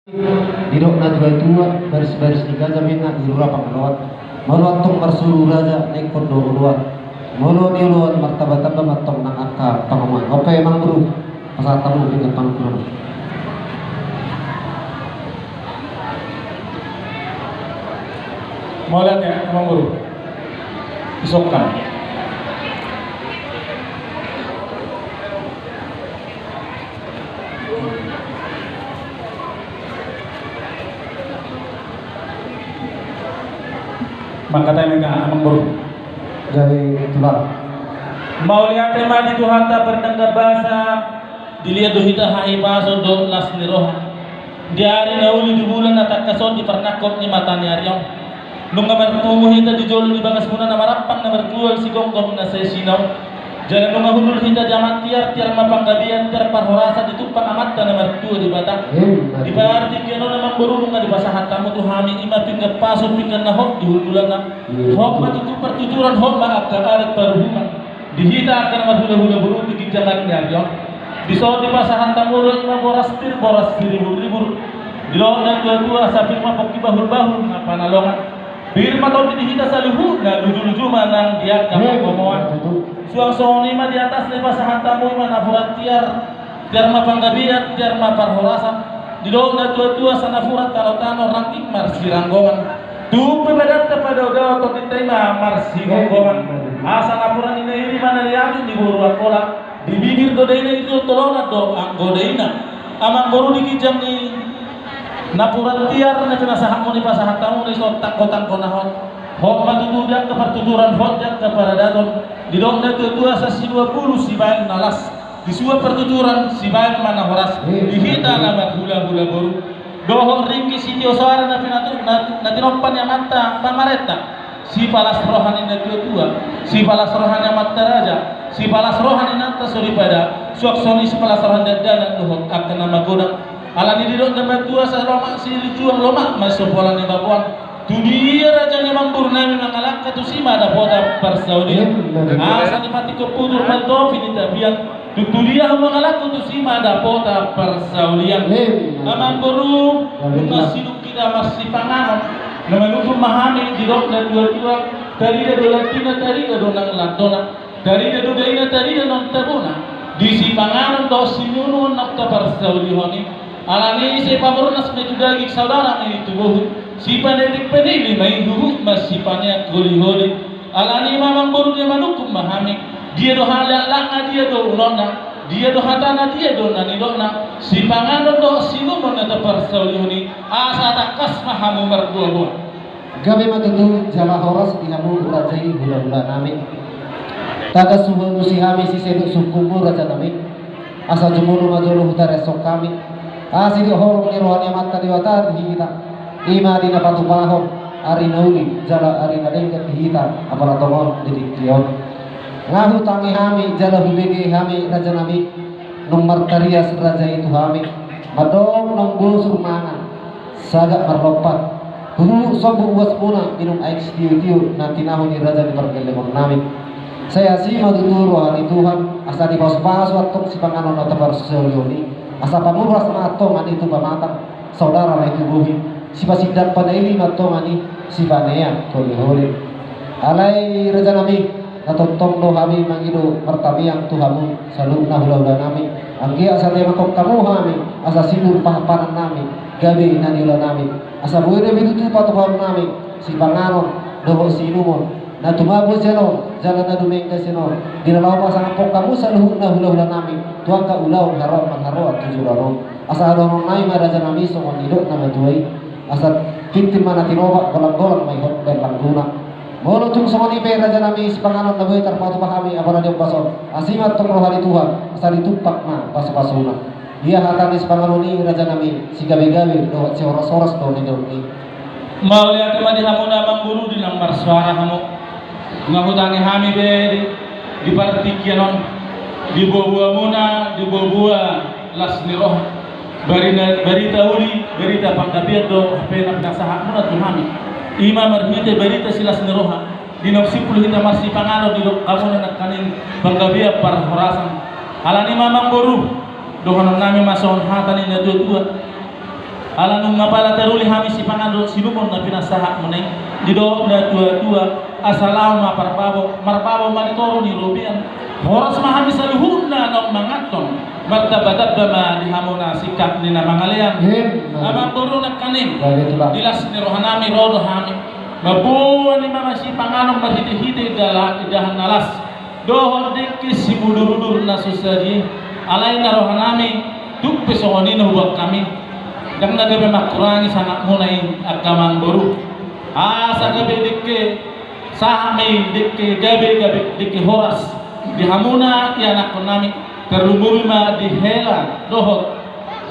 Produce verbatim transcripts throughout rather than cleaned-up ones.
Didok na tuatua, barisbaris ni gaja ma inna di rura pangaloan. Molo antong marsuru raja, na ingkon do oloan. Molo di oloan martambatamba ma antong nang angka pangomoan. Oke, Amangboru, pasahat hamu pinggan panungkunan. Mauliate, Amangboru. Isokkan. Mangkatai ma inna, Amangboru. Gabe tulang. Mauliate ma di Tuhanta pardenggan basa, dilehon do hita hahipason dohot las ni roha. Di ari na uli, di bulan na tangkas on, di parnangkok ni mata ni ari on. Nunga marpungu hita di jolo ni bagasmuna na marampang na marjual, sigomgom na saisina on. Jala nunga hundul hita di amak tiar, tiar ma panggabean, tiar parhorasan, ditumpang Amanta na martua Debata. Di partingkian on, Amangboru, nunga dipasahat hamu tu hami i ma pinggan pasu, pinggan na hot di hundulanna. Hot ma tutu partuturan, hot ma angka adat paruhuman. Di hita angka na marhulahula boru di ginjang ni ari on. Dison dipasahat hamu do i ma boras pir, boras siriburribur. Didok na tuatua, asa pir ma pongki, bahulbahul ma panalongan. Pir ma tondi di hita saluhutna, lujuluju ma nang di angka pangomoan. Suang songon i ma di atas dipasahat hamu i ma napuran tiar, tiar ma panggabean, tiar ma parhorasan. Didok na tuatua, asa napuran tanotano, rangging marsiranggongan. Tung pe badanta padaodao, tondinta i ma marsigomgoman. Asa napuran ni na iri ma na niatur ni boru Angkola, di bibir do daina, di tolonan do anggo daina. Amangboru, di ginjang ni napuran tiar na pinasahatmu, dipasahat hamu dison tangkotangko na hot. Hot ma tutu di angka partuturan, hot di angka paradaton. Didok na tuatua, asa sinuan bulu sibaen na las, disuan partuturan sibaen ma na horas. Di hita na marhulahula boru dohot ringki sitio soara na pinatu-, na, na tinompa ni amanta pamarenta. Sipalas roha ni na tuatua, sipalas roha ni amanta raja, sipalas roha ni inanta soripada, suang songon i sipalas roha ni dakdanak dohot angka na magodang. Alani didok na tuatua, asa lomak silinjuang, lomak ma sopolan ni baboan. Tudia raja ni Amangborunami mangalangka, tusi ma dapotan parsaulian. Asa dipatik putur ma di topi ni tapian. Tutu dia hamu mangalangka, tusi ma dapotan parsaulian. Amangboru, nunga sidung hita marsipanganon, na manungkun ma hami, didok na tuatua, tarida do landina, tarida do nang landona, tarida do daina, tarida nang tabona. Di sipanganon dohot siinumon naung taparsaulihon i, alani i sai pabornas ma i tu daging, saudara ma i tu bohi, sipanetek panili ma i, huhut ma sipaneang holiholi. Alani i ma, Amangboru, dia manungkun ma hami, dia do halak-halakna, dia do unokna, dia do hatana, dia do na nidokna, sipanganon dohot siinumon na taparsaulihon i, asa tangkas ma hamu marboaboa. Gabe ma tutu jala horas di hamu raja i, hulahulanami. Tagas hualusi hami siseduk sungkunmu, rajanami. Asa jumolo ma jolo hutariashon hami asi di holong ni roha ni Amanta Debata di hita, i ma di na patupahon ari na uli jala ari na denggan di hita, apala tongon di tingki on. Nga hutangi hami jala hubege hami, rajanami, naung martarias raja i tu hami, mandok naung bosur mangan, sagat marlompan, huhut sombu uasmuna minum aek sitiotio na tinahu ni raja ni pargellengonnami. Sai asi ma tutu roha ni Tuhan, asa dipasupasu antong sipanganon na taparsaulihon i, asa panuras ma antong i tu pamatang, saudara ma i tu bohi, sipasindak panili ma antong i, sipaneang holiholi. Alai, rajanami, na tongtong do hami mangido martamiang tu hamu saluhutna, hulahulanami. Anggiat asa diamahon hamu hami asa sinur pahanpanannami, gabe na niolanami, asa boi dope tutu patupaonnami sipanganon dohot siinumon na tumabo sian on jala na dumenggan sian on, di na laho pasangaphon hamu saluhutna, hulahulanami, tu angka ulaon haroan mangharoan tu joloan on. Asa dohononnami ma, rajanami, songon nidok na matua i: Asa tintin ma na tinopa, golanggolang ma i hot berlangguna. Molo tung songon i pe, rajanami, sipanganon na boi tarpatupa hami apala di ombas on, asi ma antong roha ni Tuhan, asa ditumpang ma pasupasuna. Ia hata ni sipanganon i, rajanami, sigabegabe dohot sihorashoras do nidok i. Mauliate ma di hamuna, Amangboru, di naung marsoara hamu. Nga hutangi hami be di, di partingkian on, di boaboamuna, di boaboa las ni roha. Barina, barita uli, barita panggabean do hape na pinasahatmuna tu hami. I ma marhite barita silas ni roha, di naung simpul hita marsipanganon, didok hamuna nangkaning panggabean parhorasan. Alani i ma, Amangboru, dohononnami ma songon hata ni na tuatua: Ala nunga pala taruli hami sipanganon dohot siinumon na pinasahatmuna i, didok na tuatua, asa laho ma parbabo, marbabo ma di toru ni robean. Horas ma hami saluhutna naung manganhon, martambatamba ma di hamuna singkat ni na mangalean. Amangboru nangkaning, di las ni rohanami ro do hami mamboan i ma sipanganon marhitehite indahan na las dohot dengke simudurudur na so sadia i. Alai na rohanami tung pe songon i na huboan hami. Ndang na gabe mangkurangi sangapmuna i angka amangboru, asa gabe dengke sahat ma i, dengke gabe, gabe dengke horas di hamuna ianakhonnami, tarlumobi ma di hela dohot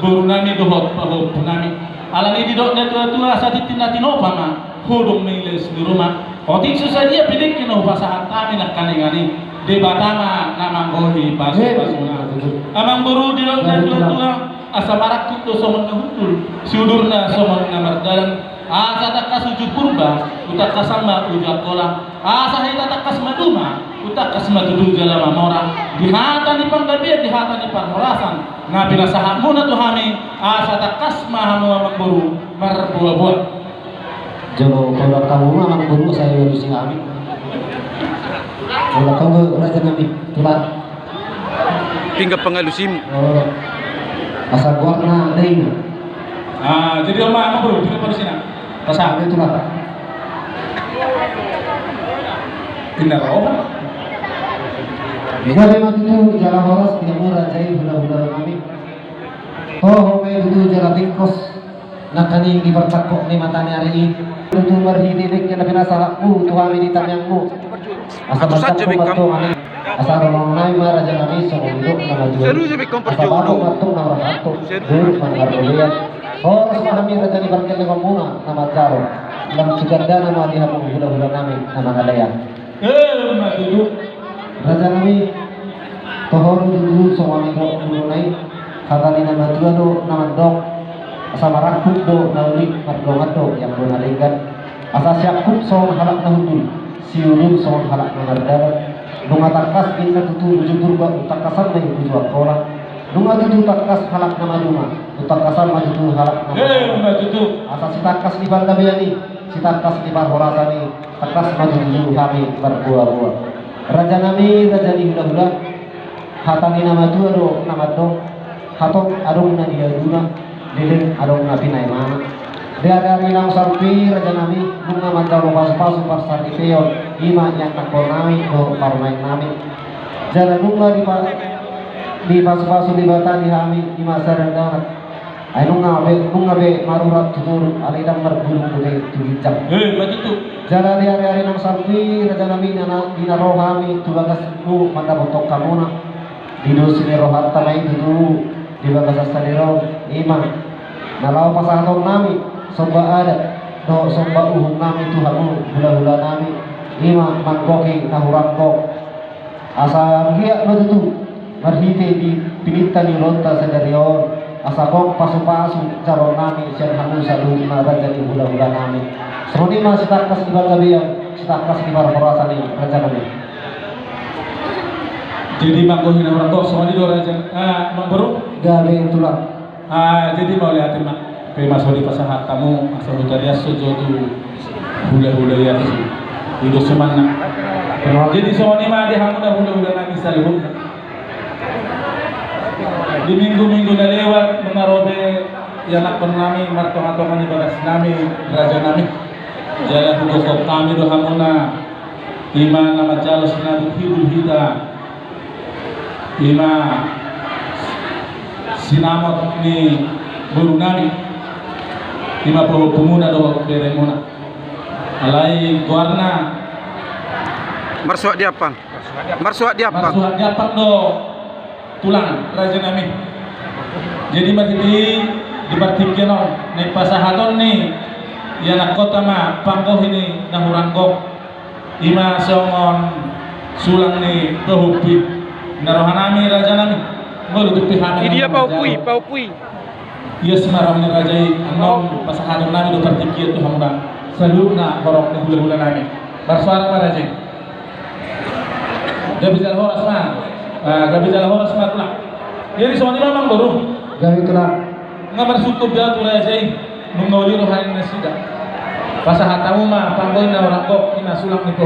borunami dohot pahompunami. Alani i didok na tuatua, asa tintin na tinopa ma, hudong ma i les ni ruma. Otik so sadia pe dengke na hupasahat hami nangkaningan i, Debata ma na manggohi pasupasuna. Amangboru, didok na tuatua, asa marangkup do songon na hundul, siudurna songon na mardalan. Asa tangkas uju Purba, hutangkasan ma uju Angkola. Asa hita tangkas maduma, hutangkas ma tutu jala mamora. Di hata ni panggabean, di hata ni parhorasan na pinasahatmuna tu hami, asa tangkas ma hamu amangboru marboaboa. Jolo, paulak hamu ma amangboru, sai ualusi hami. Paulak hamu, rajanami, tulang. Pinggan pangalusim. Asa goarna daina. Jadi on ma amangboru, pinggan pangalusina. Pasahat. Itulah. Pindah roha. Gabe ma tutu jala horas di hamu raja i, hulahulanami. Toho ma i tutu jala tingkos nangkaning di partangkok ni mata ni ari i. Tutu marhite dengke na pinasahatmu tu hami di tangiangmu, asa mantap tu martonga ni. Asa adong nami ma rajanami songon didok na matua i. Asa bapak martonga na marhato, buruk ma na marrobean. Horas ma hami raja ni parkellengonmuna na manjalo. Lam sugandana ma di hamu hulahulanami na mangalean. Rajanami, toho do tutu songon nidok ni boru na i, hata ni na matua do na mandok, asa marangkup do na uli, mardongan do i anggo na denggan. Asa siangkup songon halak na hundul, siudur songon halak na mardalan. Nunga tangkas ninna tutu uju Purba, hutangkasan ma i uju Angkola. Nunga tutu tangkas halak na maduma, hutangkasan ma tutu halak na maduma. Asa sitangkas ni panggabean i, sitangkas ni parhorasan i, tangkas ma tutu hami marboaboa. Rajanami, raja ni hulahula, hata ni na matua do na mandok, hatop adong na niaduna, leleng adong na pinaimana. Di ariari naung salpu i rajanami, nunga manjalo pasupasu parsaripeon, i ma ianakhonnami dohot parumaennami. Jala nunga dipa-, dipasupasu Debata di hami, i ma sada dakdanak. Ai nunga be, nunga be marurat tutur, alai ndang margulung dope tu ginjang. Jala di ariari naung salpu i rajanami, na, di na ro hami tu bagasmu mandapothon hamuna. Di dos ni rohanta ma i tutu di bagasan sadari on, i ma na laho pasahatonnami somba adat dohot somba uhumnami tu hamu hulahulanami, i ma manggohi na hurang gok. Asa anggiat ma tutu marhite di pininta ni ulaonta sadari on, asa gok pasupasu jalonnami sian hamu saluhutna raja ni hulahulanami. Songon i ma sitangkas ni panggabean, sitangkas ni parhorasan i rajanami. Jadi manggohi na hurang gok songon i do raja, ah, amangboru? Gabe tulang. Ah, jadi mauliate ma, pe ma so dipasahat hamu, asa hutariashon jo tu hulahula i, asa i do sumanna. Jadi songon i ma di hamu na hulahulanami saluhutna. Di minggu-minggu na lewat, nunga ro be ianakhonnami martongatonga ni bagasnami, rajanami. Jala hugokhon hami do hamuna, i ma na manjalo sinabut hibul hita. I ma sinamot ni borunami, i ma pahompumuna dohot beremuna. Alai goarna marsuhat di ampang. Marsuhat di ampang. Marsuhat di ampang do tulang, rajanami. Jadi marhite i di partingkian on, na pasahaton ni ianakhonta ma panggohi ni na hurang gok. I ma songon sulang ni pahompu i. Na rohanami rajanami, molo tung pe hami. Idia pahompu i, pahompu i. Ias ma roha ni raja i, annon pasahatonnami do partingkian tu hamuna saluhutna horong ni hulahulanami. Marsuara ma raja i. Gabe jala horas ma. Ah, gabe jala horas ma tulang. Jadi songon i ma amangboru. Gabe tulang. Nga marsungkun be ahu tu raja i, nunga uli roha ni nasida. Pasahat hamu ma panggo i na horas gok, i na sulang ni pohon.